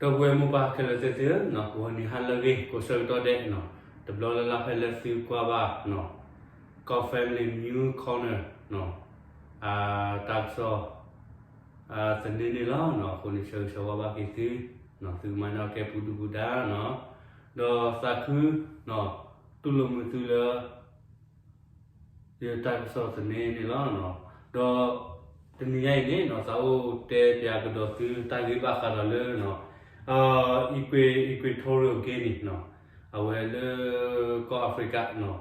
ဒီပုၢ်ဝဲၢ်မိၢ်ပၢ်ခဲလၢာ်သ့ၣ်ဧၢ, ဂီၤနံၤဟါလၢအဂ့ၤ ကိးဆၢကတီၢ်ဒဲး, တဘျီလၢ်လၢ်ဖဲလၢသုကွၢ်ဘၣ် ကီၢ် Family News Corner တၢ်ကစီၣ်သန့န့ၣ်လီၤ. အဃိန့ၣ် ဆၢဂ့ၤဆၢဝါဘၣ်က့ၤသု, သုကမၤန့ၢ်အီၤကဲပူၤဒုၣ်ပူၤဒါနီၤ, ဒီးသးခု တူၢ်လိာ်မုာ်သုလၢ ယတၢ်ကစီၣ်သန့န့ၣ်လီၤ. ဒီးတနံၤညါအံၤန့ၣ် သးအိၣ်တဲပၠးကဒီးသုတၢ်ဂ့ၢ်ဘၣ်ဃးဒီးလၢ Equatorial Guinea အဝဲလၢကီၢ်အၤဖရံကၤ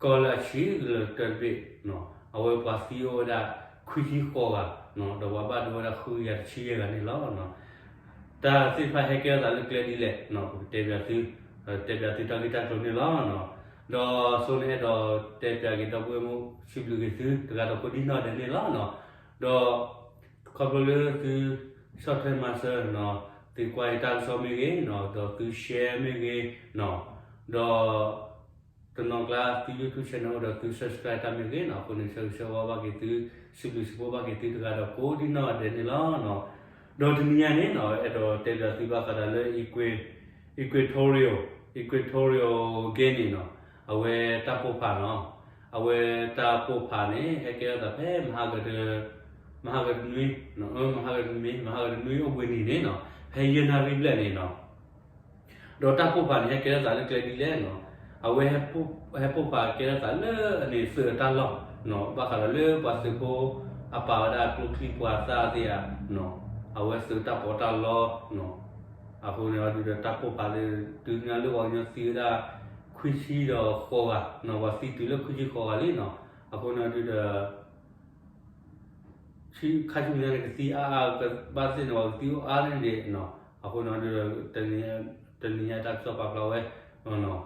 ကီၢ်လၢအဆံးကလၢာ်တၢတဘ့ၣ်, အဝဲပှၤသံအိၣ်ဝဲဒၣ်ခွံဆံဃိးဂၤ, ဒီးပှၤဘၣ်ဒိဝဲဒၣ်ဃုကယၤတဆံယဲၢ်ဂၤန့ၣ်လီၤ. တၢ်သ့ၣ်တဖၣ်ဟဲကဲထီၣ်သးလၢကျဲဒ်လဲၣ် ပကတဲပၠးသု, တဲပၠးသုတၢ်ဂ့ၢ်တၢ်ကျိၤန့ၣ်လီၤ. ဒီးဆိန့ၣ်အဲၣ်ဒိးတဲပၠးက့ၤဒီပုၢ်ဝဲၢ်မိၢ် စံးဘျုးက့ၤသုတဂၤဒီးကိးဒံနီၢ်ဒဲးန့ၣ်လီၤ. ဒီးခီဖျိလၢသုဆီၣ်ထွဲမၤစၢၤ, သုကွၢ်ယတၢ်ကစီၣ်မ့ၢ်ဂ့ၤ, ဒီးသု share မ့ၢ်ဂ့ၤ, ဒီး တနီၤကျါသု YouTube channel အိၣ်ဒီးသု subscribe တၢ်မ့ၢ်ဂ့ၤနီၤ, အဃိန့ၣ် ဆၢဂ့ၤဆၢဝါဘၣ်က့ၤသု, စံးဘျုးစံးဖှိၣ်ဘၣ်က့ၤသုတဂၤဒီးကိးဒံနီၢ်ဒဲးန့ၣ်လီၤ. ဒီးတနံၤညါန့ၣ်နီၤ အဲၣ်ဒိးတဲပၠးသုဘၣ်ဃးဒီးလၢ Equatorial, Equatorial Guinea နီၤ, အဝဲတၢ်ပိၢ်ဖးနီၤ, အဝဲတၢ်ပိၢ်ဖးန့ၣ် ဟဲကဲထီၣ်သးဖဲ မဟါကတနွံ, မဟါကတနွံ, မဟါကတနွံအိၣ်ဘှံးနံၤန့ၣ်နီၤ, ဖဲယဲၢ်နၣ်ရံၣ်ဘျဲၣ်န့ၣ်နီၤ ဒီးတၢ်ပိၢ်ဖးန့ၣ် ဟဲကဲထီၣ်သးလၢကျဲဒ်လဲၣ်နီၤ, အဝဲဟဲပိၢ်ဖးကဲထီၣ်သးလၢအန့ၣ်သုးအတၢ်လီၢ်နီၤ, ဘၣ်ဃးဒီးလၢပှၤသုးဖိအပာ်ဝဲဒၣ်ကျိချံမျိာ်သၣ်သ့ၣ်ဧါ, အဝဲသုးတၢ်ပီးတၢ်လီနီၤ, အဃိန့ၣ်အီၤဒုးဒီးတၢ်ပိၢ်ဖးလၢ တုၤညါလၢပှၤကညီသံဝဲဒၣ် ခွံဆံဒီးဃိးဂၤနီၤ, ပှၤသံတုၤလၢခွံဆံဃိးဂၤလံနီၤ, အဃိန့ၣ်အီၤဒုးဒီး ဆံခါဆူညါန့ၣ် ကသံအါအါကဘၣ်သ့ၣ်န့ၣ် ပှၤကသံအိၣ်အါန့ၣ်ဒံးနီၤ, အဃိန့ၣ်ဒီး တနံၤညါတၢ်ကစီၣ်ပာ်ဖျါဝဲနီၤ,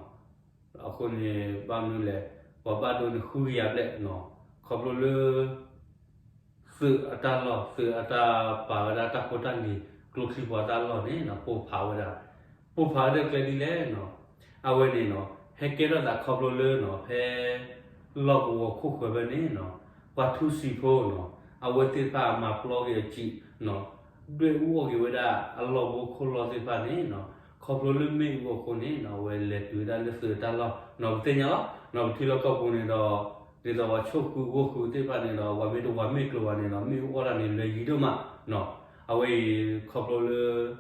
အဃိန့ၣ် ဘၣ်မနုၤလဲၣ်, ပှၤဘၣ်ဒိန့ၣ်ဃုကယၤဘျဲၣ်နီၤ, ခီဖျိလၢ သုးအတၢ်လီၢ် သုးအတၢ်ပာ်ဝဲဒၣ်တၢ်ဖိတၢ်လံၤ ကျိချံမျိာ်သၣ်အလီၢ်န့ၣ်နီၤ ပိၢ်ဖးဝဲဒၣ်, ပိၢ်ဖးဝဲဒၣ်ကျဲဒ်လဲၣ်နီၤ, အဝဲန့ၣ်နီၤ ဟဲကဲထီၣ်သးခီဖျိလၢနီၤ ဖဲ လီၢ်ကဝီၤခိၣ်ဃၢၤဖဲန့ၣ်နီၤ, ပှၤထူစံာ်ဖိနီၤ, အဝဲသ့ၣ်တဖၣ်မၤပျီက့ၤအစံးနီၤ, ဒွဲၣ်အူအီၣ်က့ၤဝဲဒၣ်အလီၢ်ဘိခိၣ်လီၢ်သ့ၣ်တဖၣ်န့ၣ်နီၤ, ခီဖျိလၢမ့ၣ်အူအဃိန့ၣ်နီၤ အဝဲလဲၤတုၤဝဲဒၣ်လၢသုးတၢ်လီၢ်နီၤ, ပသ့ၣ်ညါလီၤနီၤ, ပထံလီၢ်ကီၢ်ပူၤန့ၣ်ဒီး ဒ်သိးပှၤဆိၣ်ဃုာ်ဂီၢ်ဃုာ်သ့ၣ်တဖၣ်န့ၣ်ဒီး ပှၤမ့ၢ်တဝၤမ့ၢ်ကျိၤဘၣ်န့ၣ်ဒီး မ့ၣ်အူအီၣ်တၢ်န့ၣ် လွဲၤယံၤဒိၣ်မးနီၤ, အဝဲအံၤခီဖျိလၢ ဒီး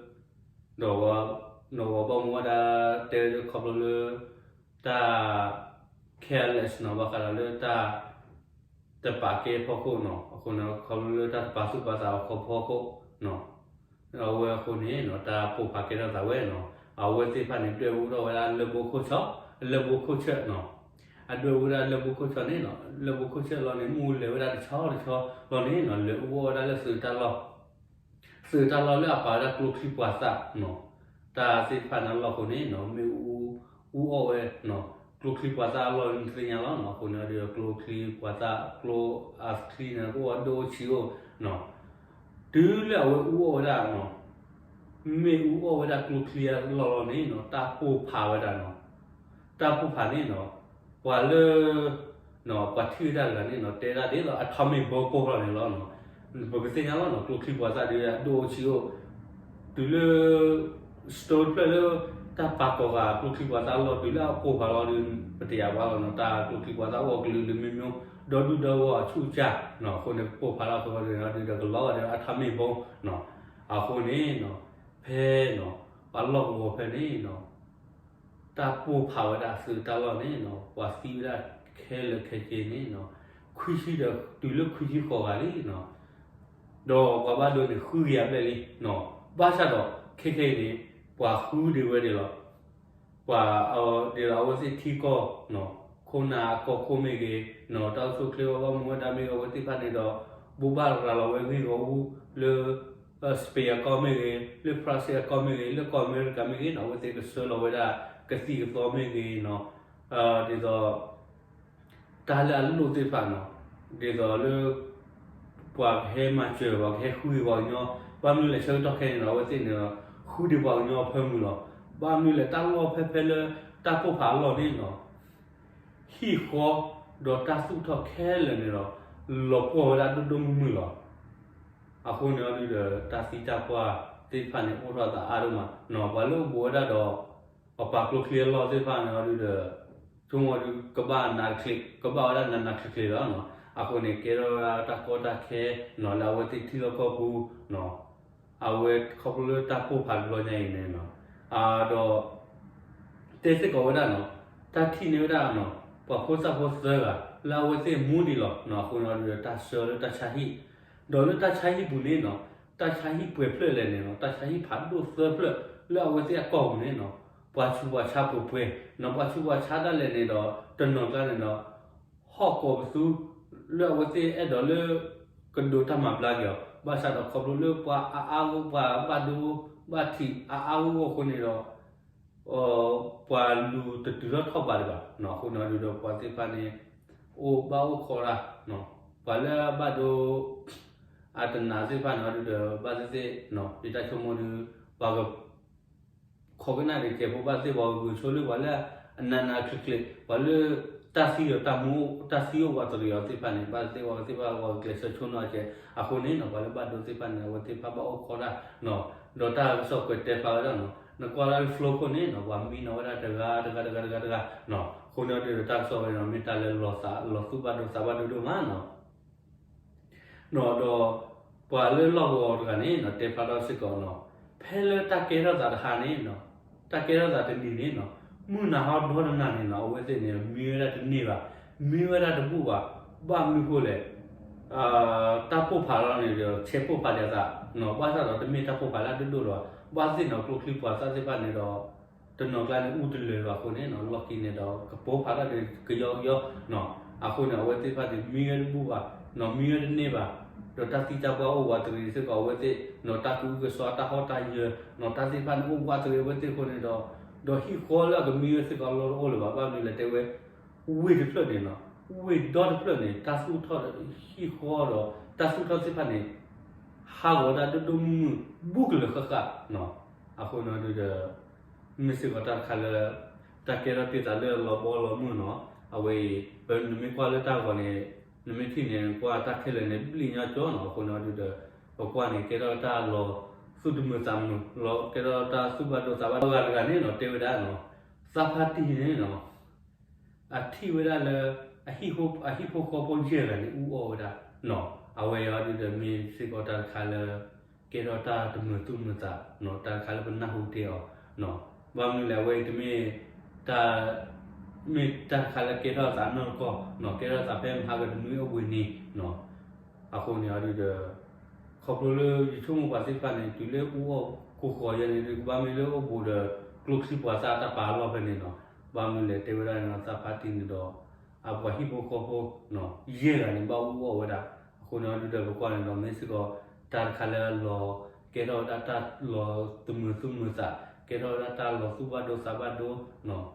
နီၢ်ဝီဘၣ်မူဝဲဒၣ် တဲခီဖျိလၢ တၢ် careless နီၤ ဘၣ်ဃးဒီးလၢတၢ် တပာ်ကဲဖီခိၣ်နီၤ, အဃိန့ၣ် ခီဖျိလၢတၢ်တပာ်သူၣ်ပာ်သးအီၤခီဖီခိၣ်နီၤ, အဝဲအဃိန့ၣ်နီၤ တၢ်ပိၢ်ဖးကဲထီၣ်သးဝဲနီၤ, အဝဲသ့ၣ်တဖၣ်န့ၣ် ဒွဲၣ်အူထီၣ်ဝဲဒၣ်လၢၢ်ဘိခိၣ်ဆီ, လၢၢ်ဘိခိၣ်ဆၢနီၤ, အဒွဲၣ်အူဝဲဒၣ်လၢၢ်ဘိခိၣ်ဆီန့ၣ်နီၤ, လၢၢ်ဘိခိၣ်ဆၢလီၤန့ၣ် မ့ၣ်အူလဲၤဝဲဒၣ်တဆီတဆီလီၤန့ၣ်နီၤ လဲၤအူအီၣ်ဝဲဒၣ်လၢသုးတၢ်လီၢ် သုးတၢ်လီၢ်လၢအပာ်ဝဲဒၣ်ကျိချံမျိာ်သၣ်နီၤ, တၢ်သ့ၣ်တဖၣ်န့ၣ်အလီၢ်အဃိန့ၣ်နီၤ မ့ၣ်အူ အူအီၣ်ဝဲနီၤ, ကျိချံမျိာ်သၣ်အလီၢ်န့ၣ် နသ့ၣ်ညါလီၤနီၤ, အဃိန့ၣ်ဒီး ကျိချံမျိာ်သၣ် ကျိအချံန့ၣ် ကအိၣ်ဝဲဒိၣ်အိၣ်ဆံးအိၣ်နီၤ, တုၤလၢအဝဲအူအီၣ်ဝဲဒၣ်နီၤ မ့ၣ်အူအီၣ်ဝဲဒၣ်ကျိချံအလီၢ်လီၤန့ၣ်နီၤ တၢ်ပိၢ်ဖးဝဲဒၣ်နီၤ, တၢ်ပိၢ်ဖးန့ၣ်နီၤ ပှၤလၢ ပှၤထံၣ်ဝဲဒၣ်တဂၤန့ၣ်နီၤ တဲဒၣ်ဒ်သိး atomic bomb ပိၢ်ဖးန့ၣ်လီၤနီၤ, ပကသ့ၣ်ညါလီၤနီၤ ကျိချံမျိာ်သၣ်ဒုးဒိၣ်အိၣ်ဆံးအိၣ်, တုၤလၢ store တဖျၢၣ်လၢ တၢ်ပာ်ကီၤဃာ်ကျိချံမျိာ်သၣ်အလီၢ် တုၤလၢအပိၢ်ဖးလီၤဒီး ပတယာ်ဘၣ်လီၤနီၤ, တၢ်ကျိချံမျိာ်သၣ်အိၣ်ကလုာ်လုာ်မ့ၢ်မ့ၢ် ဒီဒူၣ်ဒီဂီၢ်အဆူၣ်အစၢ်နီၤ, အဃိန့ၣ် ပိၢ်ဖးလီၤအဃိန့ၣ်ဒီး ကလီၤဂာ်ဒီး atomic bomb နီၤ, အဃိန့ၣ်နီၤ ဖဲနီၤ ပှၤလီၢ်ကဝီၤဖဲန့ၣ်နီၤ တၢ်ပိၢ်ဖးဝဲဒၣ်သုးတၢ်လီၢ်န့ၣ်နီၤ ပှၤသံဝဲဒၣ်ခဲလၢာ်ခဲဆ့န့ၣ်နီၤ ခွံဆံဒီးတုၤလၢခွံဆံဃိးဂၤလံနီၤ, ဒီးပှၤဘၣ်ဒိန့ၣ်ဃုကယၤဘျဲၣ်လံနီၤ, ဘၣ်ဆၣ်ဒီးခဲခဲအံၤန့ၣ် ပှၤဃုဒံးဝဲဒၣ်လီၤ, ပှၤဒ်သိးအဝဲသ့ၣ်ထံကီၢ်နီၤ ခိၣ်နၢ်အကီၢ်ခိၣ်မ့ၢ်ဂ့ၤနီၤ တၢ်အိၣ်ဆူၣ်အိၣ်ချ့ဘၣ်မူဝဲဒၣ်မ့ၢ်ဂ့ၤ အဝဲသ့ၣ်တဖၣ်န့ၣ်ဒီး ဘိးဘၣ်ရၤလီၤဝဲဂ့ၢ်ဂီၢ်အူလၢ Spain အကီၢ်မ့ၢ်ဂ့ၤ လၢ France အကီၢ်မ့ၢ်ဂ့ၤ လၢကီၢ်အမဲရကၤမ့ၢ်ဂ့ၤနီၤ အဝဲသ့ၣ်ကဆှၢလီၤဝဲဒၣ်ကသံၣ်ကသီမ့ၢ်ဂ့ၤနီၤ, ဒ်သိး တၢ်လၢအလိၣ်သ့ၣ်တဖၣ်နီၤ, ဒ်သိးလၢ ပှၤကဟဲမၤစၢၤ ပှၤကဟဲဃုက့ၤပှၤကညီ, ဘၣ်မနုၤလဲၣ်ဆၢကတီၢ်ခဲအံၤန့ၣ်ဒီး အဝဲသ့ၣ်န့ၣ်ဒီး ဃုဒံးပှၤကညီအဖၢမုၢ်လီၤ. ဘၣ်မနုၤလဲၣ် တၢ်လီၢ်ဖဲဖဲလၢ တၢ်ပိၢ်ဖးအလီၢ်န့ၣ်နီၤ ဟံၣ်ဃီ ဒီးတၢ်သူၣ်ထီၣ်ခဲလၢာ်န့ၣ်ဒီး လီၤပှီၢ်ဝဲဒၣ်ဒိၣ်ဒိၣ်မုၢ်မုၢ်လီၤ. အဃိန့ၣ်အီၤဒုးဒီး တၢ်သံတၢ်ပှၢ် သ့ၣ်တဖၣ်န့ၣ် အိၣ်ထီၣ်သးအါဒိၣ်မးနီၤ. ပှၤလၢအိၣ်ဘူးဝဲဒၣ်ဒီး ပှၤပာ်ကျိချံအလီၢ်သ့ၣ်တဖၣ်န့ၣ်ဒုးဒီး ဆိကမိၣ်ဒုး ကဘၣ်နးချ့ ကဘၣ်ဝဲဒၣ်နးနးချ့ချ့လီၤနီၤ. အဃိန့ၣ် ကဲထီၣ်ဝဲဒၣ်တၢ်ကီတၢ်ခဲနီၤ လၢအဝဲသ့ၣ်ထံလီၢ်ကီၢ်ပူၤနီၤ. အဝဲခီဖျိလၢတၢ်ပိၢ်ဖးတဘျီညါအံၤန့ၣ်နီၤ ဒီး တဲစ့ၢ်ကီးဝဲဒၣ်နီၤ တၢ်ထံၣ်န့ၢ်ဝဲဒၣ်နီၤ ပှၤဖိသၣ်ဖိသၢဂၤ လၢအဝဲသ့ၣ်မူဒံးလီၤနီၤ. အဃိန့ၣ်ဒုးဒီး တၢ်ဆှၢလၢတၢ်ဆါဟံၣ် ဒီးလၢတၢ်ဆါဟံၣ်ပူၤန့ၣ်နီၤ တၢ်ဆါဟံၣ်ပှဲၤဖျၢၣ်လဲၣ်န့ၣ်နီၤ တၢ်ဆါဟံၣ်ဖးဒိၣ်သၢဖျၢၣ် လၢအဝဲသ့ၣ်အကီၢ်ပူၤန့ၣ်နီၤ ပှၤဆူးပှၤဆါပှဲၤပှဲၤနီၤ ပှၤဆူးပှၤဆါဒၣ်လဲာ်န့ၣ်ဒီး တနီၤကျါန့ၣ်ဒီး ဟီၣ်ကိးပသူ လၢအဝဲသ့ၣ်အဲၣ်ဒိးလၢ ကဒိးတၢ်မၤဘျါက့ၤအီၤ ဘၣ်ဆၣ်ဒီးခီဖျိလၢပှၤအါအါဂီၢ် ပှၤဘၣ်ဒိဘၣ်ထံးအါအါဂီၢ်ဂီၢ်အဃိန့ၣ်ဒီး ပှၤလူၤတတုၤထီၣ်ထီၣ်ဘးဒံးဘၣ်နီၤ. အဃိန့ၣ်ဒုးဒီး ပှၤသ့ၣ်တဖၣ်န့ၣ် အိၣ်ဘၣ်အိၣ်ခိးတၢ် ပှၤလၢအဘၣ်ဒိ အတနးသ့ၣ်တဖၣ်န့ၣ်ဒုးဒီး ဘၣ်သ့ၣ်သ့ၣ် ယတၢ်ဆိကမိၣ်ဒုး ပှၤက ခိးကနၣ်ဒံးကဲးဖိဘၣ်သ့ၣ် ပှၤကဂုာ်ဆိလၢပှၤလၢအနးနးချ့ချ့ ပှၤလၢ တၢ်သံဒီးတၢ်မူ တၢ်သံအိၣ်ဝးတရံးအီၤသ့ၣ်တဖၣ်န့ၣ် ဘၣ်သ့ၣ်သ့ၣ်ပှၤသ့ၣ်တဖၣ် ပှၤကကျဲးစၢးဆိနီၤကဲး အဃိန့ၣ်နီၤ ပှၤလၢဘၣ်ဒိသ့ၣ်တဖၣ်န့ၣ် အဝဲသ့ၣ်တဖၣ်ဘၣ်အိၣ်ခိးတၢ်နီၤ. ဒီးတၢ်ကစီၣ်ကွဲးတဲဖျါဝဲဒၣ်နီၤ နကွၢ်လၢ flow ခိၣ်န့ၣ်နီၤ ပှၤမံနီၤဝဲဒၣ်တဂၤတဂၤတဂၤတဂၤတဂၤနီၤ. အဃိန့ၣ်ဒုးဒီး တၢ်ကစီၣ်ဝဲန့ၣ် မ့ၢ်တၢ်လၢလီၤသး လီၤသူၣ်ဘၣ်ဒိသးဘၣ်ဒိဒိၣ်မးနီၤ. ဒီး ပှၤလၢလီၢ်ကဝီၤတဂၤန့ၣ်နီၤ တဲဖျါထီၣ်စ့ၢ်ကီးနီၤ ဖဲလၢတၢ်ကဲထီၣ်သးတဟါန့ၣ်နီၤ တၢ်ကဲထီၣ်သးတနံၤန့ၣ်နီၤ မုၢ်နၤဟီဒီတနၤန့ၣ်နီၤ အဝဲသ့ၣ်န့ၣ် မံဝဲဒၣ်တန့ၢ်ဘၣ် မံဝဲဒၣ်တဘူၣ်ဘၣ်. ဘၣ်မနုၤဃိလဲၣ် တၢ်ပိၢ်ဖးလီၤန့ၣ်ဒီး ဆဲးပိၢ်ဖးဒံးအသးနီၤ ဘၣ်ဆၣ်ဒီးတမ့ၢ်တၢ်ပိၢ်ဖးလၢအဒိၣ်ဒိၣ်လီၤ. ဘၣ်သ့ၣ်နီၤ ကျိချံပှၤသၣ်သ့ၣ်တဖၣ်န့ၣ်ဒီး တနီၤကျါန့ၣ် အူတလၢာ်ဘၣ်အဃိန့ၣ်နီၤ လီၢ်ခံန့ၣ်ဒီး ကပိၢ်ဖးတၢ်ဒုးကယီကယီနီၤ. အဃိန့ၣ် အဝဲသ့ၣ်တဖၣ်န့ၣ် မံဝဲတဘူၣ်ဘၣ်နီၤ မံဝဲတန့ၢ်ဘၣ်. ဒီးတၢ်သံတၢ်ပှၢ်အိၣ်ဝးတရံးစ့ၢ်ကီး အဝဲသ့ၣ်နီၤ တၢ်ကအုကစွါ တၢ်ဟီၣ်တၢ်ယၢၤနီၤ တၢ်သ့ၣ်တဖၣ်န့ၣ် အိၣ်ဝးတရံးအဝဲသ့ၣ်အဃိန့ၣ်ဒီး ဒီးဟံၣ်ဃီလၢအကမံဝဲစ့ၢ်ကီးလီၢ်တအိၣ်လၢၤဘၣ်. ဘၣ်မနုၤလဲၣ်တဲဝဲ ဝ့ၢ်တဖျၢၣ်န့ၣ်နီၤ ဝ့ၢ်ဒီတဖျၢၣ်န့ၣ် တၢ်သူၣ်ထီၣ်ဟံၣ်ဃီဒီး တၢ်သူၣ်ထီၣ်သ့ၣ်တဖၣ်န့ၣ် ဟးဂီၤဝဲဒၣ်ဒိၣ်ဒိၣ်မုၢ်မုၢ် ဘူးကလၢာ်ဃၣ်ဃၣ်နီၤ. အဃိန့ၣ်ဒုးဒီး မ့ၢ်စ့ၢ်ကီးတၢ်တခါလၢ တၢ်ကဲထီၣ်တ့ၢ်သးလၢလီၤဘီလီၤမုၢ်နီၤ. အဝဲအံၤ ပနမ့ၢ်ကွၢ်လၢတၢ်ဂီၤန့ၣ် နမ့ၢ်ထံၣ်န့ၣ် ကွၢ်တၢ်ခဲလၢာ်န့ၣ် ဘျံၣ်ညီကၠီနီၤ. အဃိန့ၣ်ဒုးဒီး ပကွၢ်န့ၣ် ကဲထီၣ်တၢ်လီၤသူၣ်တမုာ်သးမုာ်လီၤ ကဲထီၣ်တၢ်သူၣ်ဘၣ်ဒိသးဘၣ်ဒိ ဂၤတဂၤန့ၣ်နီၤ တဲဝဲဒၣ်နီၤ သးဖါတံၢ်န့ၣ်နီၤ အထံၣ်ဝဲဒၣ်လၢ အဟံၣ်ဖိဃီဖိယဲၢ်ဂၤန့ၣ် အူအီၣ်ဝဲဒၣ်နီၤ. အဝဲအံၤဒုးဒီး မ့ၢ်စ့ၢ်ကီးတၢ်တခါလၢ ကဲထီၣ်တၢ်တမုာ်သူၣ်မုာ်သးနီၤ တၢ်တခါလၢပနၢ်ဟူတ့ၢ်အီၤနီၤ. ဘၣ်မနုၤလဲၣ် အဝဲအံၤတမ့ၢ် တၢ် မ့ၢ်တၢ်တခါလၢကဲထီၣ်သးနီၢ်ကီၢ်နီၤ ကဲထီၣ်သးဖဲမဟါကတနွံအဝ့ၢ်န့ၣ်နီၤ. အဃိန့ၣ်အီၤဒုးဒီး ခီဖျိလၢယဆိကမိၣ်ပှၤသ့ၣ်တဖၣ်န့ၣ် တုၤလၢအူအီၣ်ကိၢ်ဃီၤယဲန့ၣ်ဒုး ကဘၣ်မ့ၢ်လၢအိၣ်ဘူးဒီး ကျိချံပှၤသၣ်တၢ်ပာ်အလီၢ်ဖဲန့ၣ်နီၤ. ဘၣ်မနုၤလဲၣ် တဲဝဲဒၣ်န့ၣ်ဒီး သးဖါတံၢ်န့ၣ်ဒီး အပှၤဟံၣ်ဖိဃီဖိနီၤ ယဲၢ်ဂၤန့ၣ် ဘၣ်အူအီၣ်ဝဲဒၣ်. အဃိန့ၣ်အီၤဒုးဒီး ပကွၢ်န့ၣ်ဒီး မ့ၢ်စ့ၢ်ကီး တၢ်တခါလၢအလီၤ ကဲထီၣ်ဝဲဒၣ်တၢ်လီၤတမုာ်သူၣ်မုာ်သး ကဲထီၣ်ဝဲဒၣ်တၢ်လီၤသူၣ်ဘၣ်ဒိသးဘၣ်ဒိနီၤ.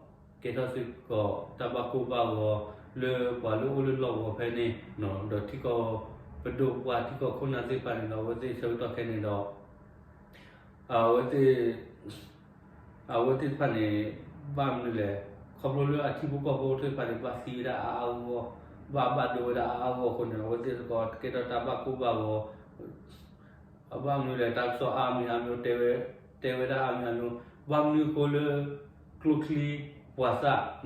ကဲထီၣ်စ့ၢ်ကီးတၢ်ဘၣ်ကိၢ်ဘၣ်ဂီၤ လၢပှၤလၢအိၣ်လၢလီၢ်ကဝီၤဖဲန့ၣ်နီၤ ဒီးထံကီၢ်ပဒိၣ်ပှၢ်ထံကီၢ်ခိၣ်နၢ်သ့ၣ်တဖၣ်န့ၣ်ဒီး အဝဲသ့ၣ်ဆၢကတီၢ်ခဲအံၤန့ၣ်ဒီး အဝဲသ့ၣ် အဝဲသ့ၣ်တဖၣ်န့ၣ် ဘၣ်မနုၤလဲၣ် ခီဖျိလၢအထံဖိကီၢ်ဖိသ့ၣ်တဖၣ်န့ၣ် ဘၣ်သံဝဲဒၣ်အါအါဂီၢ်ဂီၢ် ဘၣ်ဘၣ်ဒိဝဲဒၣ်အါအါဂီၢ်ဂီၢ်အဃိန့ၣ် အဝဲသ့ၣ်စ့ၢ်ကီးကဲထီၣ်တၢ်ဘၣ်ကိၢ်ဘၣ်ဂီၤ ဘၣ်မနုၤလဲၣ် တၢ်ကစီၣ်အါမံၤအါမံၤ တဲဝဲဒၣ်အါမံၤအါမံၤ ဘၣ်မနုၤအဃိလၢ ကျိချံပှၤသၣ်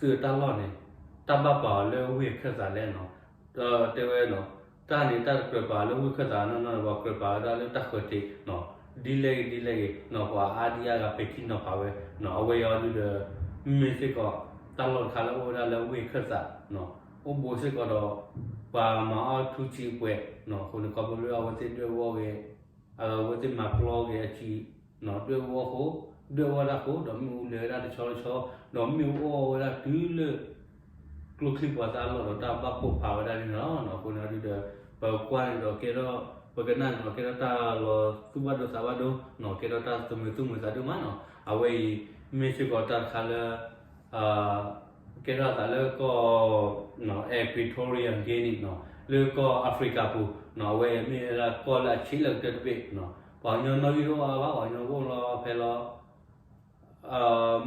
နီၤ သုးအတၢ်လီၢ်န့ၣ် တၢ်ဘၣ်ပာ်အီၤလၢဝ့ၢ်ခၢၣ်သးလဲၣ်နီၤ. တဲဝဲနီၤ တၢ်န့ၣ် တၢ်တကြၢးပာ်အီၤလၢဝ့ၢ်ခၢၣ်သးနီၢ်နီၢ် ပှၤကြၢးပာ်ဝဲဒၣ်လၢတၢ်ဃၢၤထံးနီၤ ဒ်လဲၣ်ဂ့ၤဒ်လဲၣ်ဂ့ၤနီၤ ပှၤအါဒံအါဂၤပဲာ်ထံနီၤဖးဝဲနီၤ အဝဲအံၤအီၤဒုးဒီး မ့ၢ်စ့ၢ်ကီး တၢ်လီၢ်တခါလၢအိၣ်ဝဲဒၣ်လၢဝ့ၢ်ခၢၣ်သးနီၤ အိၣ်ဘူးစ့ၢ်ကီးဒီး ပှၤမၤအီၣ်ထူစံးအပှဲၤနီၤ အဃိန့ၣ် ခီဖျိလၢအဝဲသ့ၣ်ဒွဲၣ်အူအီၣ်ဂ့ၤ အဝဲသ့ၣ်မၤပျီဂ့ၤအစံးနီၤ ဒွဲၣ်အူအီၣ်ဃိ ဒွဲၣ်အူအီၣ်တၢ်ဃိ ဒီးမ့ၣ်အူလဲၤဝဲဒၣ်တဆီတဆီ ဒီးမ့ၣ်အူအီၣ်ဝဲဒၣ်တုၤလၢ ကျိချံပှၤသၣ်အလီၢ်ဒီးတၢ်ဘၣ်ပိၢ်ဖးဝဲဒၣ်န့ၣ်လီၤ. အဃိန့ၣ်အီၤဒုးဒီး ပကွၢ်န့ၣ်ဒီးကဲထီၣ် ပကနၣ်န့ၣ်ဒီး ကဲထီၣ်တၢ်လီၤသူၣ်ဘၣ်ဒိသးဘၣ်ဒိနီၤ ကဲထီၣ်တၢ်တမုာ်သူၣ်မုာ်သးဒိၣ်မးနီၤ အဝဲအံၤ မ့ၢ်စ့ၢ်ကီးတၢ်တခါလၢ ကဲထီၣ်သးလၢကီၢ် Equatorial Guinea နီၤ လၢကီၢ် Africa ပူၤနီၤ အဝဲအံၤမ့ၢ်ဝဲဒၣ်ကီၢ်လၢအဆံးလၢကတၢၢ်တဘ့ၣ်နီၤ ပှၤကညီနီၣ်ဂံၢ်တအိၣ်အါဘၣ် ပှၤကညီအိၣ်လီၤဖဲလီၤ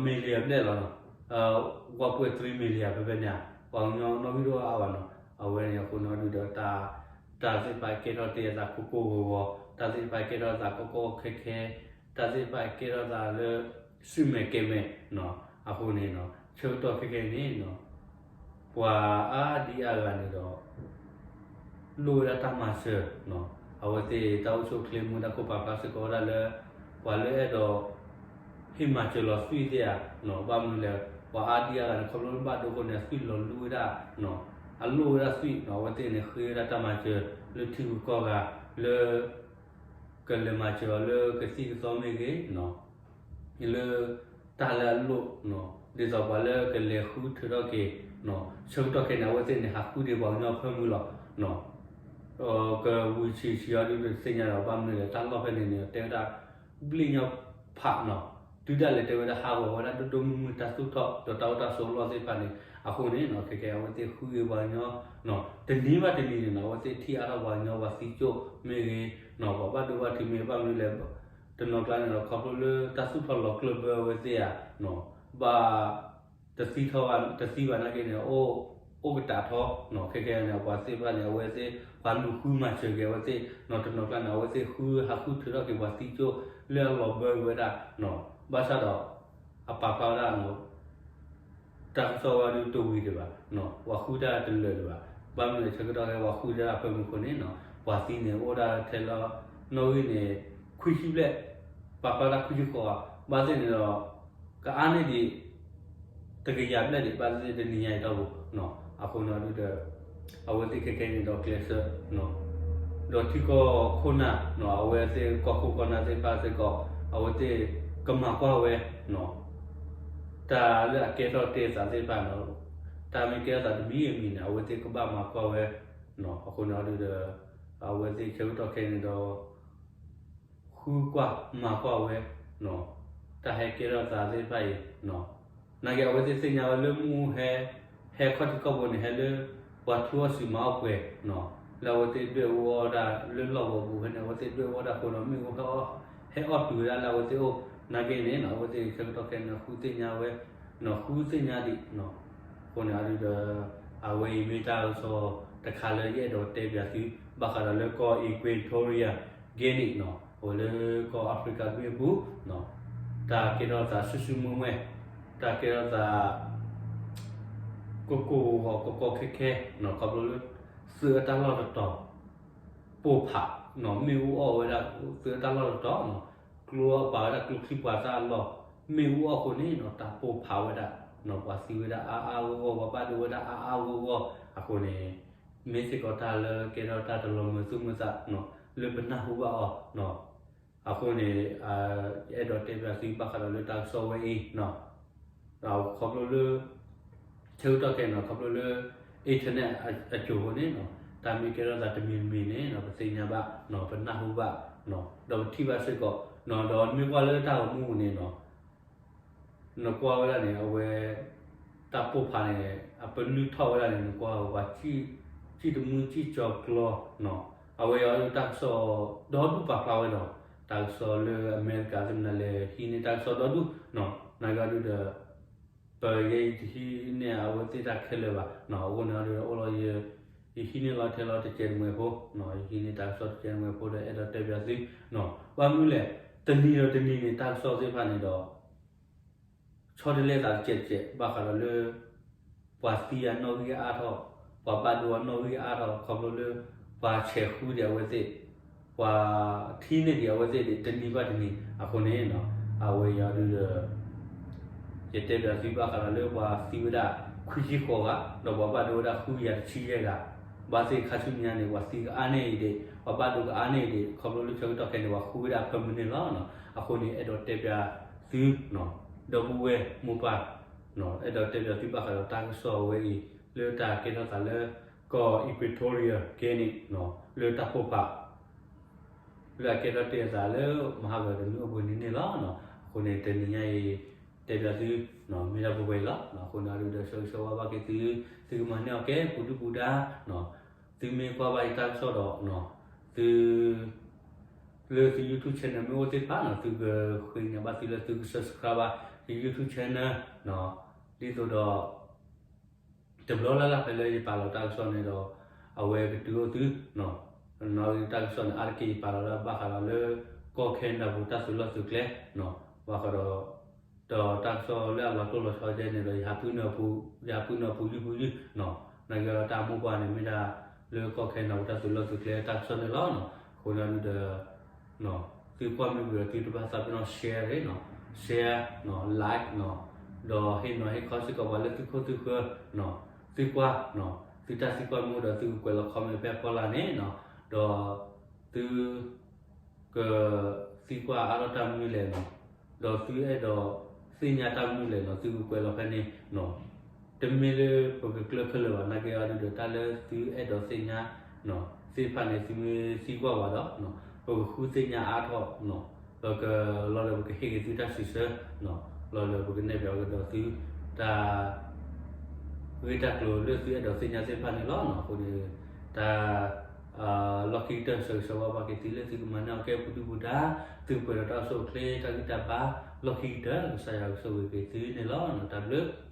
million ဘျဲၣ်လီၤနီၤ one point three million ဖဲဖဲန့ၣ် ပှၤကညီနီၣ်ဂံၢ်တအိၣ်အါဘၣ်နီၤ အဝဲန့ၣ်အဃိန့ၣ်အီၤဒုးဒီး တၢ်သ့ၣ်တဖၣ်ကဲထီၣ်တ့ၢ်အသးကိၢ်ကိၢ်ဂီၤဂီၤ တၢ်သ့ၣ်တဖၣ်ကဲထီၣ်သးကီကီခဲခဲ, တၢ်သ့ၣ်တဖၣ်ကဲထီၣ်သးလၢ စူၣ်မဲာ်ကဲၤမဲာ်, အဃိန့ၣ် ဆၢကတီၢ်ခဲခဲအံၤန့ၣ် ပှၤအါဒံအါဂၤန့ၣ်ဒီး လိၣ်ဝဲဒၣ်တၢ်မၤစၢၤ, အဝဲသ့ၣ်တၢ်အိၣ်ဆူၣ်အိၣ်ချ့မူဒါခိၣ်ပာ်ဖျါစ့ၢ်ကီးဝဲဒၣ်လၢ ပှၤလၢအဲၣ်ဒိး ဟ့ၣ်မၤစၢၤလီၤသွံၣ်သ့ၣ်ဧါ, ဘၣ်မနုၤလဲၣ် ပှၤအါဒံအါဂၤန့ၣ် ခီဖျိလၢဘၣ်ဒိအဃိန့ၣ် အသွံၣ်လီၤလူဝဲဒၣ်, အလိၣ်ဝဲဒၣ်သွံၣ်, အဝဲသ့ၣ်န့ၣ် ဃ့ဝဲဒၣ်တၢ်မၤစၢၤ လၢထံဂုၤကီၢ်ဂၤ လၢ ကလဲၤမၤစၢၤအီၤလၢကသံၣ်ကသီမ့ၢ်ဂ့ၤ, လၢ တၢ်လၢအလိၣ်, ဒ်သိးပှၤလၢကလဲၤဃုထၢထီၣ်က့ၤ, ဆၢကတီၢ်ခဲအံၤန့ၣ် အဝဲသ့ၣ်န့ၣ် ဟးဃုဒံးပှၤကညီဖၢမုၢ်လီၤ. ကဝံၤဆံးဆံးအီၤဒုးတသ့ၣ်ညါဒီး ဘၣ်မနုၤလဲၣ် တၢ်လီၢ်ဖဲန့ၣ်န့ၣ် တဲဝဲဒၣ် ဘျ့ၣ်ညီဖးနီၤ, တုၤဒၣ်လဲာ်တဲဝဲဒၣ် ဟးဂီၤဝဲဒၣ်ဒိၣ်ဒိၣ်မုၢ်မုၢ် တၢ်သူၣ်ထီၣ်ဒီးတၢ်အိၣ်တၢ်ဆိးအလီၢ်သ့ၣ်တဖၣ်န့ၣ် အဃိန့ၣ် ခဲကဲအဝဲသ့ၣ်ဃုက့ၤပှၤကညီ တနံၤဘၣ်တနံၤန့ၣ်နီၤ အဝဲသ့ၣ်ထံၣ်အါထီၣ်ပှၤကညီ ပှၤသံကၠိၣ်မ့ၢ်ဂ့ၤ, ပှၤဘၣ်ဒိဘၣ်ထံးမ့ၢ် ဘၣ်မနုၤလဲၣ် တနီၤကျါန့ၣ်ဒီး ခီဖျိလၢတၢ်သူၣ်ထီၣ်လီၤကျၢၢ်ဘၢအဝဲသ့ၣ်ဧါ, ဘၣ် တသံထီၣ်ဘၣ် တသံဘၣ်နာ်က့န့ၣ် အိၣ်ကတးထီ, ခဲကဲန့ၣ် ပှၤသ့ၣ်တဖၣ်န့ၣ် အဝဲသ့ၣ် ပှၤလူၤဃုမၤစၢၤက့ၤအဝဲသ့ၣ်နီၤ တနီၤကျါန့ၣ် အဝဲသ့ၣ်ဃု ဟးဃုထုးထီၣ်က့ၤပှၤသံကၠိၣ်လၢအလီၤဘၢက့ၤဝဲဒၣ်, ဘၣ်ဆၣ်ဒီး အပာ်ဖျါဝဲဒၣ် တၢ်ကစီၣ်ဝဲဒုးတဝံၤဒံးဘၣ်, ပှၤဃုတၢ်တလၢာ်ဒံးဘၣ်, ဘၣ်မနုၤလဲၣ် ဆၢကတီၢ်ခဲအံၤ ပှၤဃုတၢ်ဖၢမုၢ်အဃိန့ၣ် ပှၤသံန့ၣ် အိၣ်ဒၣ်ထဲလီၤ နီၣ်ဂံၢ်န့ၣ် ခွံဆံဘျဲၣ်, ပာ်ဖျါဒၣ်ခွံဆံဃိး, ဘၣ်သ့ၣ်န့ၣ်ဒီး ကအါန့ၢ်ဒံး တကယၤဘျဲၣ်ဒံး ဘၣ်သ့ၣ်သ့ၣ်တနံၤညါအံၤတီၢ်ပူၤ, အဃိန့ၣ်ဒုးဒီး အဝဲသ့ၣ်ခဲကဲန့ၣ်ဒီးကျဲးစၢး ဒီးထံကီၢ်ခိၣ်နၢ် အဝဲသ့ၣ်ကီၢ်ခိၣ်ကီၢ်နၢ်သ့ၣ်တဖၣ်စ့ၢ်ကီး အဝဲသ့ၣ်ကမၤကွၢ်ဝဲ တၢ်လၢအကဲထီၣ်တ့ၢ်အသးသ့ၣ်တဖၣ်န့ၣ်, တၢ်မ့ၢ်ကဲထီၣ်သးတမံၤအမံၤန့ၣ် အဝဲသ့ၣ်ကဘၣ်မၤကွၢ်ဝဲ, အဃိန့ၣ်ဒုးဒီး အဝဲသ့ၣ်ဆၢကတီၢ်ခဲအံၤန့ၣ်ဒီး ဃုကွၢ်မၤကွၢ်ဝဲ တၢ်ဟဲကဲထီၣ်သးသ့ၣ်တဖၣ်အံၤ, နာ်က့အဝဲသ့ၣ်သ့ၣ်ညါဝဲလၢမ့ၣ်အူဟဲ ဟဲခီၣ်ထံးခီၣ်ဘိန့ၣ် ဟဲလၢ ပှၤထူအီၣ်စုမၤအီၣ်ပှဲၤ လၢအဝဲသ့ၣ်ဒွဲၣ်အူအီၣ်ဒၣ်လၢလီၢ်ကဝီၤပူၤဖဲန့ၣ် အဝဲသ့ၣ်ဒွဲၣ်အူအီၣ်ဒၣ်အဃိဒီး မ့ၣ်အူဟဲအီၣ်တုၤဝဲဒၣ်လၢအဝဲသ့ၣ်အိၣ် နာ်က့န့ၣ် အဝဲသ့ၣ်ဆၢကတီၢ်ခဲအံၤန့ၣ် ဃုသ့ၣ်ညါဝဲ ဃုသ့ၣ်ညါဒံး အဃိန့ၣ်အဒုးဒီး အဝဲအံၤမ့ၢ်တၢ်ကစီၣ်တခါလၢယအဲၣ်ဒိးတဲပၠးသု ဘၣ်ဃးဒီးလၢကီၢ် Equatorial Guinea နီၤ အဝဲလၢကီၢ်အၤဖရံကၤတဘ့ၣ်အပူၤ တၢ်ကဲထီၣ်သးစုစုမွဲၢ်မွဲၢ် တၢ်ကဲထီၣ်သး ကိၢ်ကိၢ်ဂီၤဂီၤကီၢ်ကီၢ်ခဲခဲနီၤ ခီဖျိလၢ သုးအတၢ်လီၢ်တတီၤ ပိၢ်ဖးနီၤ မ့ၣ်အူအီၣ်ဝဲဒၣ် သုးအတၢ်လီၢ်တတီၤနီၤ ကျိအပာ်ဝဲဒၣ်ကျိချံပှၤသၣ်အလီၢ် မ့ၣ်အူအီၣ်အဃိန့ၣ်နီၤ တၢ်ပိၢ်ဖးဝဲဒၣ်နီၤ ပှၤသံဝဲဒၣ်အါအါဂီၢ်ဂီၢ် ပှၤဘၣ်ဒိဝဲဒၣ်အါအါဂီၢ်ဂီၢ် အဃိန့ၣ် မ့ၢ်စ့ၢ်ကီးတၢ်လၢကဲထီၣ်တၢ်တလီၤမုာ်သူၣ်မုာ်သးနီၤ လၢပနၢ်ဟူဘၣ်အီၤနီၤ အဃိန့ၣ် ယအဲၣ်ဒိးတဲပၠးသုဘၣ်ဃးဒီးလၢတၢ်ကစီၣ်ဝဲအံၤနီၤ ခီဖျိလၢ ဆၢကတီၢ်ခဲအံၤနီၤ ခီဖျိလၢ internet အစိၤအဃိန့ၣ်နီၤ တၢ်မ့ၢ်ကဲထီၣ်သးတမံၤတမံၤန့ၣ်နီၤ ပသ့ၣ်ညါဘၣ်နီၤ ပနၢ်ဟူဘၣ်နီၤ ဒီးပထံၣ်ဘၣ်စ့ၢ်ကီးနီၤ ဒီးနမ့ၢ်ကွၢ်လၢတၢ်ဂီၤမူပူၤန့ၣ်နီၤ နကွၢ်ဝဲဒၣ်န့ၣ် အဝဲ တၢ်ပိၢ်ဖးန့ၣ် အပလုၢ်ထီၣ်ဝဲဒၣ်န့ၣ် နကွၢ်ဝဲပှၤ စံၣ်တမုၢ်စံၣ်ကၠီၤကျီနီၤ အဝဲအံၤဒုးတၢ်ကစီၣ်ဒီဒူၣ်ပာ်ဖျါဝဲဒီး တၢ်ကစီၣ်လၢအမဲရကၤသ့ၣ်မနုၤလဲၣ် ဟံးန့ၢ်တၢ်ကစီၣ်ဒီဒူၣ်နီၤ နာ်က့ဒုးဒီး ပယဲအံၤတဟံးန့ၢ်အဝဲသ့ၣ်တၢ်ခဲလၢာ်ဘၣ်နီၤ အဃိန့ၣ်ဒုးဒီးအိၣ်လီၤ ယဟံးန့ၢ်လီၤထဲလီၤတကဲးတမှဲၤဖိနီၤ ယဟံးန့ၢ်တၢ်ကစီၣ်တကဲးတမှဲၤဖိဒီးအဲၣ်ဒိးတဲပၠးသုနီၤ ဘၣ်မနုၤလဲၣ် တနံၤဒီးတနံၤန့ၣ် တၢ်ကစီၣ်သ့ၣ်တဖၣ်န့ၣ်ဒီး ဆီတလဲသးတကဲးတကဲး ဘၣ်ဃးဒီးလၢ ပှၤသံအနီၣ်ဂံၢ်အါထီၣ်, ပှၤဘၣ်ဒိအနီၣ်ဂံၢ်အါထီၣ် ခီဖျိလၢ ပှၤဆဲးဃုဒံးအဝဲသ့ၣ်, ပှၤထံၣ်န့ၢ်ဒံးအဝဲသ့ၣ်ဒံး တနံၤဘၣ်တနံၤ အဃိန့ၣ်နီၤ အဝဲအံၤဒုးဒီး ယတဲပၠးသုဘၣ်ဃးဒီးလၢပှၤသံဝဲဒၣ် ခွံဆံဃိးဂၤ ဒီးပှၤဘၣ်ဒိဝဲဒၣ်ဃုကယၤတဆံယဲၢ်ဂၤ, ဘၣ်သ့ၣ်ခါဆူညါန့ၣ် ပှၤသံကအါန့ၢ်အံၤဒံး ပှၤဘၣ်ဒိကအါန့ၢ်အံၤဒံး ခီဖျိလၢဆၢကတီၢ်ခဲအံၤန့ၣ် ပှၤဃုဝဲဒၣ်အဖၢမုၢ်န့ၣ်လီၤ. အဃိန့ၣ် အဲၣ်ဒိးတဲပၠးသု ဒီပုၢ်ဝဲၢ်မိၢ်ပၢ် အဲၣ်ဒိးတဲပၠးသုဘၣ်ဃးဒီးတၢ်ကစီၣ်အဝဲအံၤ လၢတၢ်ကဲထီၣ်သးလၢ ကီၢ် Equatorial Guinea လၢတၢ်ပိၢ်ဖး လၢအကဲထီၣ်တ့ၢ်အသးလၢမဟါဂီၤတနွံအပူၤန့ၣ်န့ၣ်လီၤ. အဃိန့ၣ် တနံၤညါအံၤ တဲပၠးသု မ့ၢ်ဒၣ်ပဝဲအံၤလီၤ. အဃိန့ၣ်အဒုးဒီးဆၢဂ့ၤဆၢဝါဘၣ်က့ၤသု သုကမၤန့ၢ်အီၤကဲ ပူၤဒုၣ်ပူၤဒါ သုမ့ၢ်ကွၢ်ဘၣ်ယတၢ်ကစီၣ်ဒီး သု လၢသု YouTube channel မ့ၢ်အိၣ်သ့ၣ်တဖၣ်နီၤ သုကဃ့ညါဘၣ်သုလၢသုက subscribe ဘၣ်သု YouTube channel ဒ်သိးဒီး တဘျီလၢ်လၢ်ဖဲလၢယပာ်လီၤတၢ်ကစီၣ်န့ၣ်ဒီး အဝဲကတုၤအိၣ်သုနီၤ နီၣ်ဂံၢ်တၢ်ကစီၣ်န့ၣ် အါတက့ၢ်ယပာ်လီၤလၢဘၣ်ဃးဒီးလၢ ကီၢ်ခဲနဒၤပူၤတၢ်သုးလီၢ်သုးကျဲ, ဘၣ်ဃးဒီး ဒီးတၢ်ကစီၣ်လၢအလီၤတိၢ်လီၤဆီဒဲးန့ၣ်ဒီး ယဟးပုၢ်နၢၤပူၤ, ယဟးပုၢ်နၢၤပူၤယုၢ်ပူၤယုၢ်, နာ်က့အီၤတၢ်မိၢ်ပှၢ်န့ၣ် မ့ၢ်ဒၣ်လၢကီၢ်ခဲနဒၤပူၤတၢ်သုးလီၢ်သုးကျဲတၢ်ကစီၣ်န့ၣ်လီၤ. အဃိန့ၣ်ဒုးဒီး သုကွၢ်မ့ၢ်ဝံၤဒီးသုတဘၣ်သးပ့ၤနီၣ် share န့ၣ်, share, like, ဒီးဟ့ၣ်နီၤဟ့ၣ်ခီစ့ၢ်ကီးပှၤလၢသုခိၣ်သုဃၢၤ, သုကွၢ်, သုတၢ်သံကွၢ်မ့ၢ်အိၣ်ဒီးသုကကွဲးလီၤ comment ဖဲဖီလာ်န့ၣ်နီၤ, ဒီးသု ကသံကွၢ်အါထီၣ်တၢ်မနုၤလဲၣ်နီၤ, ဒီးသုအဲၣ်ဒိးသ့ၣ်ညါတၢ်မနုၤလဲၣ်နီၤ သုကကွဲးလီၤဖဲန့ၣ်နီၤ. တမ့ၢ်လၢပကကျၢၢ်ခဲလၢာ်ဘၣ်, နာ်က့အီၤဒုးဒီးတၢ်လၢသုအဲၣ်ဒိးသ့ၣ်ညါသ့ၣ်တဖၣ်န့ၣ် သုမ့ၢ်သံကွၢ်ဝဲဒီး ပကဃုသ့ၣ်ညါအါထီၣ်, ပကလီၤဒီးပကဟ့ၣ်က့ၤသုတၢ်စံးဆၢ, လီၤဒီးပကနဲၣ်ပၠးကဒီးသုတၢ် ဂ့ၢ်တၢ်ကျိၤလၢသုအဲၣ်ဒိးသ့ၣ်ညါသ့ၣ်တဖၣ်န့ၣ်လီၤ. အဃိန့ၣ် တၢ် လီၢ်ခံကတၢၢ် ဆၢဂ့ၤဆၢဝါဘၣ်က့ၤသုလၢသုကမၤန့ၢ်အီၤကဲပူၤဒုၣ်ပူၤဒါ, သုကပှဲၤဒီးတၢ်အိၣ်ဆူၣ်အိၣ်ချ့ တၢ်ဂံၢ်တၢ်ဘါ, လီၢ်ခံကတၢၢ် ကစၢ်ယွၤကဆိၣ်ဂ့ၤက့ၤသုန့ၣ်လီၤ. တၢ်ဘျုး